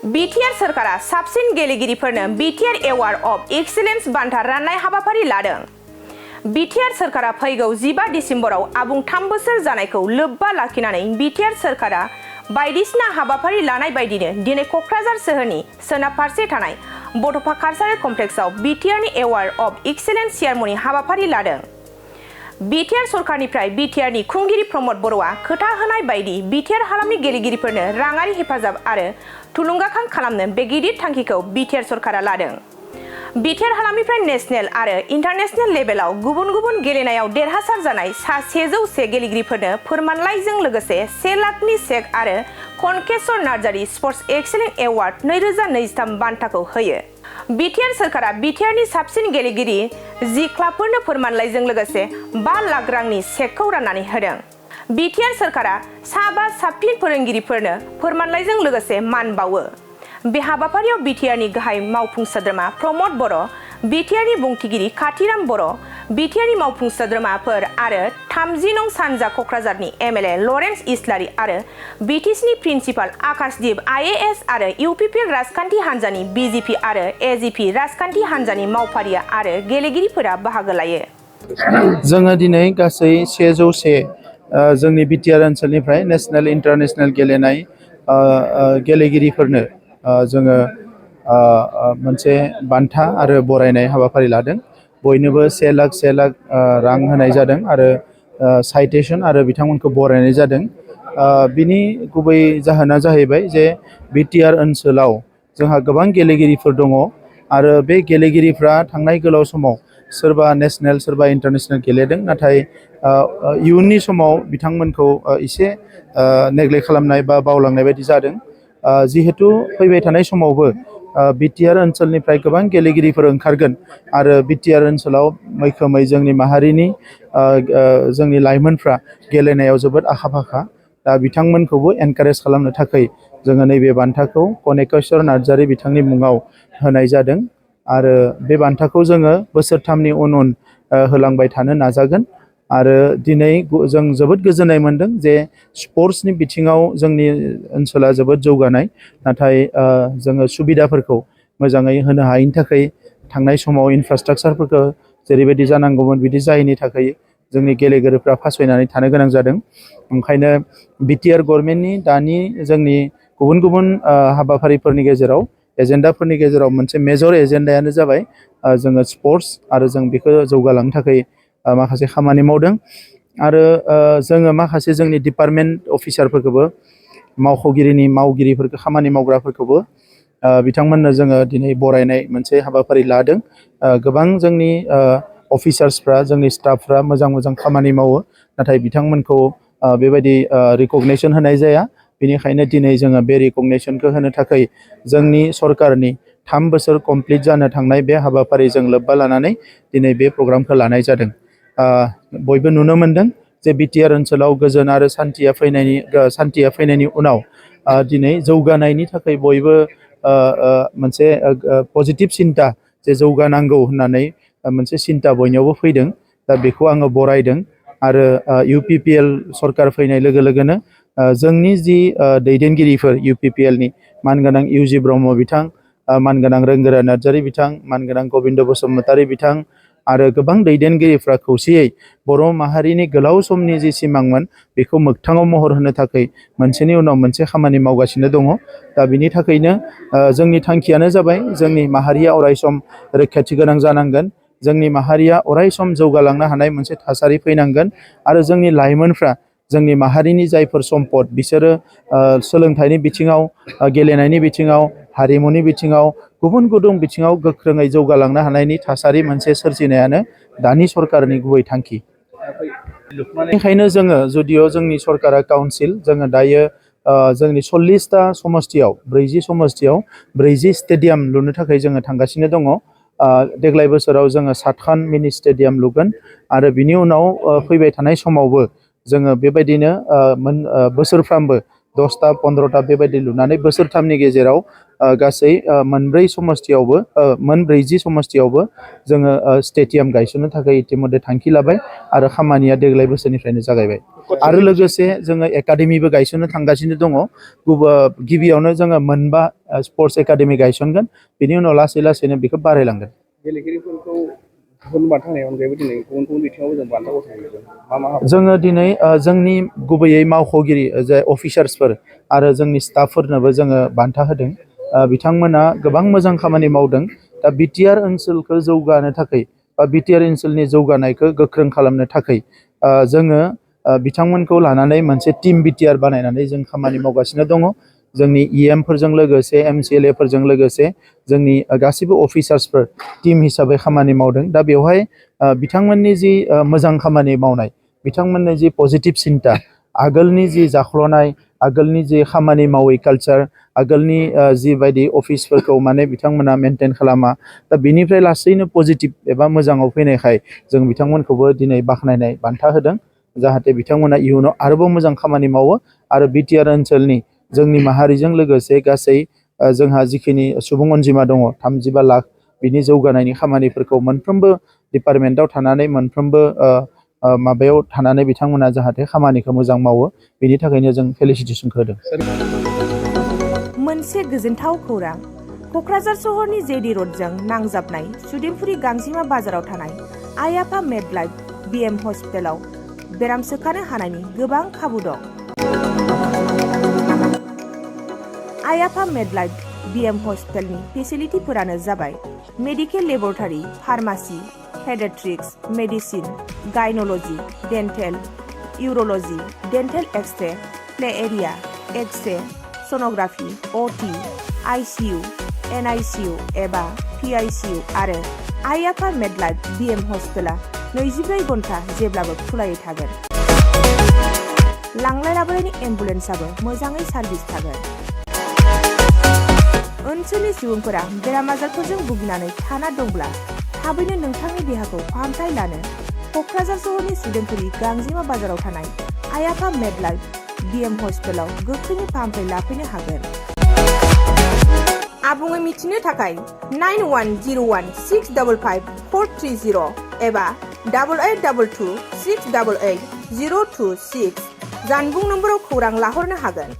BTR सरकारा साबसिन गेलेगिरिफोरनो BTR Award of Excellence बान्था राननाय हाबाफारि लादों। BTR सरकारा फैगौ 15 डिसेम्बराव आबुं 3 बोसोर जानायखौ लोब्बा लाखिनानै BTR सरकारा बायदिसिना हाबाफारि लानाय बायदिनो दिनै क'क्राझार सोहोरनि सोनाब फारसे थानाय बड'फा कालचारेल कमप्लेक्सआव BTR नि Award of Excellence सेरेमनि हाबाफारि लादों। BTR सरकारनिफ्राय BTR नि खुंगिरि प्रमद बर'आ खोथा होनाय बायदि BTR हालामनि गेलेगिरिफोरनो राङारि हेफाजाब आरो थुलुंगाखां खालामनो बे गिदिर थांखिखौ BTR सरकारा लादों। BTR हालामनिफ्राय नेशनेल आरो इन्टारनेशनेल लेभेलाव गुबुन गुबुन गेलेनायाव देरहासार जानाय सा 101 गेलेगिरिफोरनो फोरमानलाइजों लोगोसे 1 लाखनि चेक आरो Kankeshwar Narzary sports excellence award 2023 बान्थाखौ होयो। BTR सरकारा BTR नि साबसिन गेलेगिरि 10 क्लाबफोरनो फोरमानलाइजों लोगोसे 5 लाख रांनि चेकखौ राननानै होदों। BTR सरकारा साबा साबसिन फोरोंगिरिफोरनो फोरमानलाइजों लोगोसे मान बावो। बे हाबाफारियाव BTR नि गाहाय मावफुं सोद्रोमा प्रमद बर', BTR नि बुंथिगिरि काथिराम बर', BTR नि मावफुं सोद्रोमाफोर आरो 30 नं सानजा क'क्राझारनि MLA लरेन्स इस्लारि आरो BTC नि प्रिन्सिपाल आकाशदीप IAS आरो UPPL राजखान्थि हान्जानि BGP आरो AGP राजखान्थि हान्जानि मावफारिया आरो गेलेगिरिफोरा बाहागो लायो। जोङो दिनै गासै 101 जोंनि BTR ओनसोलनिफ्राय नेशनेल इन्टारनेशनेल गेलेनाय गेलेगिरिफोरनो जोङो मोनसे बान्था आरो बरायनाय हाबाफारि लादों। बयनोबो 1 लाख रां होनाय जादों आरो साइटेशन आरो बिथांमोनखौ बरायनाय जादों। बिनि गुबै जाहोना जाहैबाय जे BTR ओनसोलाव जोंहा गोबां गेलेगिरिफोर दङ आरो बे गेलेगिरिफ्रा थांनाय गोलाव समाव सोरबा नेशनेल सोरबा इन्टारनेशनेल गेलेदों, नाथाय इयुननि समाव बिथांमोनखौ एसे नेग्लेक्ट खालामनाय बा बावलांनाय बायदि जादों। जिहेतु फैबाय थानाय समावबो BTR ओनसोलनिफ्राय गोबां गेलेगिरिफोर ओंखारगोन आरो BTR ओनसोलाव मैखोमै जोंनि माहारिनि जोंनि लाइमोनफ्रा गेलेनायाव जोबोद आखा-फाखा। दा बिथांमोनखौबो एनकारेज खालामनो थाखाय जोङो नैबे बान्थाखौ कनकेश्वर नार्जारी बिथांनि मुङाव होनाय जादों आरो बे बान्थाखौ जोङो बोसोरथामनि उन होलांबाय थानो नाजागोन। आरो दिनै जों जोबोद गोजोननाय मोनदों जे स्पर्ट्सनि बिथिङाव जोंनि ओनसोला जोबोद जौगानाय, नाथाय जोङो सुबिदाफोरखौ मोजाङै होनो हायैनि थाखाय थांनाय समाव इनफ्रास्ट्राक्चारफोरखौ जेरैबायदि जानांगौमोन बिदि जायैनि थाखाय जोंनि गेलेगिरिफ्रा फासयनानै थानो गोनां जादों। ओंखायनो BTR गभर्नमेन्टनि दानि जोंनि गुबुन गुबुन हाबाफारिफोरनि गेजेराव एजेन्डाफोरनि गेजेराव मोनसे मेजर एजेन्डायानो जाबाय जोङो स्पर्ट्स आरो जों बेखौ जौगालांनो थाखाय माखासे खामानि मावदों आरो जोङो माखासे जोंनि डिपार्टमेन्ट अफिसारफोरखौबो मावगिरिफोरखौ खामानि मावग्राफोरखौबो बिथांमोननो जोङो दिनै बरायनाय मोनसे हाबाफारि लादों। गोबां जोंनि अफिसार्सफ्रा जोंनि स्टाफफ्रा मोजां खामानि मावो, नाथाय बिथांमोनखौ बेबायदि रिकगनेसन होनाय जाया। बेनिखायनो दिनै जोङो बे रिकगनेसनखौ होनो थाखाय जोंनि सरकारनि 3 बोसोर कमप्लिट जानो थांनाय बे हाबाफारिजों लोब्बा लानानै दिनै बे प्रग्रामखौ लानाय जादों। बयबो नुनो मोनदों जे BTR ओनसोलाव गोजोन आरो सान्थिया फैनायनि उनाव दिनै जौगानायनि थाखाय बयबो मोनसे पजिटिभ सिन्ता जे जौगानांगौ होननानै मोनसे सिन्ता बयनियावबो फैदों। दा बेखौ आङो बरायदों आरो UPPL सरकार फैनाय लोगो लोगोनो जोंनि जि दैदेनगिरिफोर UPPL नि मानगोनां UG ब्रह्म बिथां, मानगोनां रोंगोरा नार्जारी बिथां, मानगोनां गबिन्द बसुमतारी बिथां आरो गोबां दैदेनगिरिफ्रा खौसेयै बर' माहारिनि गोलाव समनि जि सिमांमोन बेखौ मोगथाङाव महर होनो थाखाय मोनसेनि उनाव मोनसे खामानि मावगासिनो दङ। दा बिनि थाखायनो जोंनि थांखियानो जाबाय जोंनि माहारिया अरायसम रैखाथि गोनां जानांगोन, जोंनि माहारिया अरायसम जौगालांनो हानाय मोनसे थासारि फैनांगोन आरो जोंनि लाइमोनफ्रा जोंनि माहारिनि जायफोर सम्पद बिसोरो सोलोंथाइनि बिथिङाव, गेलेनायनि बिथिङाव, हारिमुनि बिथिङाव, गुबुन गुबुन बिथिङाव गोख्रोङै जौगालांनो हानायनि थासारि मोनसे सोरजिनायानो दानि सरकारनि गुबै थांखि। बेनिखायनो जोङो जुदिअ जोंनि सरकारा काउन्सिल जोङो दायो जोंनि 40टा समस्तियाव 40 समस्तियाव 40 स्टेडियाम लुनो थाखाय जोङो थांगासिनो दङ। देग्लाय बोसोराव जोङो 7खान मिनि स्टेडियाम लुगोन आरो बिनि उनाव फैबाय थानाय समावबो जोङो बेबायदिनो बोसोरफ्रामबो 10टा 15टा बेबायदि लुनानै बोसोरथामनि गेजेराव गासै मोन 40 समस्तियावबो जोङो स्टेडियाम गायसननो थाखाय इतिमध्ये थांखि लाबाय आरो खामानिया देग्लाय बोसोरनिफ्रायनो जागायबाय। आरो लोगोसे जोङो एकाडेमिबो गायसननो थांगासिनो दङ गिबियावनो जोङो मोनबा स्पर्ट्स एकाडेमि गायसनगोन बेनि उनाव लासै लासैनो बेखौ बारायलांगोन गेलेगिरिफोरखौ गुबुन बान्था होनायनि अनगायैबो दिनै गुबुन गुबुन बिथिङाव जों बान्था गथायदों मा जोङो दिनै जोंनि गुबैयै मावख'गिरि जाय अफिसार्सफोर आरो जोंनि स्टाफफोरनोबो जोङो बान्था होदों बिथांमोना गोबां मोजां खामानि मावदों दा बिटिआर ओनसोलखौ जौगानो थाखाय बा बिटिआर ओनसोलनि जौगानायखौ गोख्रों खालामनो थाखाय जोङो बिथांमोनखौ लानानै मोनसे टिम बिटिआर बानायनानै जों खामानि मावगासिनो दङ जोंनि इएमफोरजों लोगोसे एमसिएलएफोरजों लोगोसे जोंनि गासिबो अफिसार्सफोर टिम हिसाबै खामानि मावदों दा बेवहाय बिथांमोननि जि मोजां खामानि मावनाय बिथांमोननि जि पजिटिभ सिन्ता आगोलनि जि जाख्ल'नाय आगोलनि जि खामानि मावै कालचार आगोलनि जिबायदि अफिसफोरखौ माने बिथांमोना मेनटेन खालामा दा बिनिफ्राय लासैनो पजिटिभ एबा मोजाङाव फैनायखाय जों बिथांमोनखौबो दिनै बाख्नायनाय बान्था होदों जाहाथे बिथांमोना इयुनाव आरोबाव मोजां खामानि मावो आरो बिटिआर ओनसोलनि जोंनि माहारिजों लोगोसे गासै जोंहा जिखिनि सुबुं अनजिमा दङ 35 लाख बिनि जौगानायनि खामानिफोरखौ मोनफ्रोमबो डिपार्टमेन्टआव थानानै मोनफ्रोमबो माबायाव थानानै बिथांमोना जाहाथे खामानिखौ मोजां मावो बेनि थाखायनो जों फेलिसिटेसनखौ होदों मोनसे गोजोनथाव खौरां क'क्राझार सहरनि जेडि रडजों नांजाबनाय सुदेमफुरि गांजिमा बाजाराव थानाय आइ आफा मेडलाइफ बिएम हस्पिटालाव बेराम सोखानो हानायनि गोबां खाबु दं आइ आफा मेडलाइफ बिएम हस्पिटालनि फेसिलिटिफोरानो जाबाय medical laboratory pharmacy paediatrics medicine gynaecology dental urology dental x-ray play area x-ray sonography OT ICU NICU एबा पीआईसीयू आरो आइ आफा मेडलाइफ बिएम हस्पिटाला 24 घन्टा जेब्लाबो खुलायै थागोन लांलाय लाबोलायनि एम्बुलेन्सआबो मोजाङै सार्भिस थागोन ओनसोलनि सुबुंफोरा बेराम आजारफोरजों भुगिनानै थाना दंब्ला थाबैनो नोंथांनि देहाखौ फाहामथाय लानो क'क्राझार सहरनि सुदेमफुरि गांजिमा बाजाराव थानाय आइ आफा मेडलाइफ बिएम हस्पिटालाव गोख्रैनो फाहामथाय लाफैनो हागोन आबुङै मिथिनो थाखाय 9101655430 एबा 8822688026 जानबुं नम्बराव खौरां लाहरनो हागोन।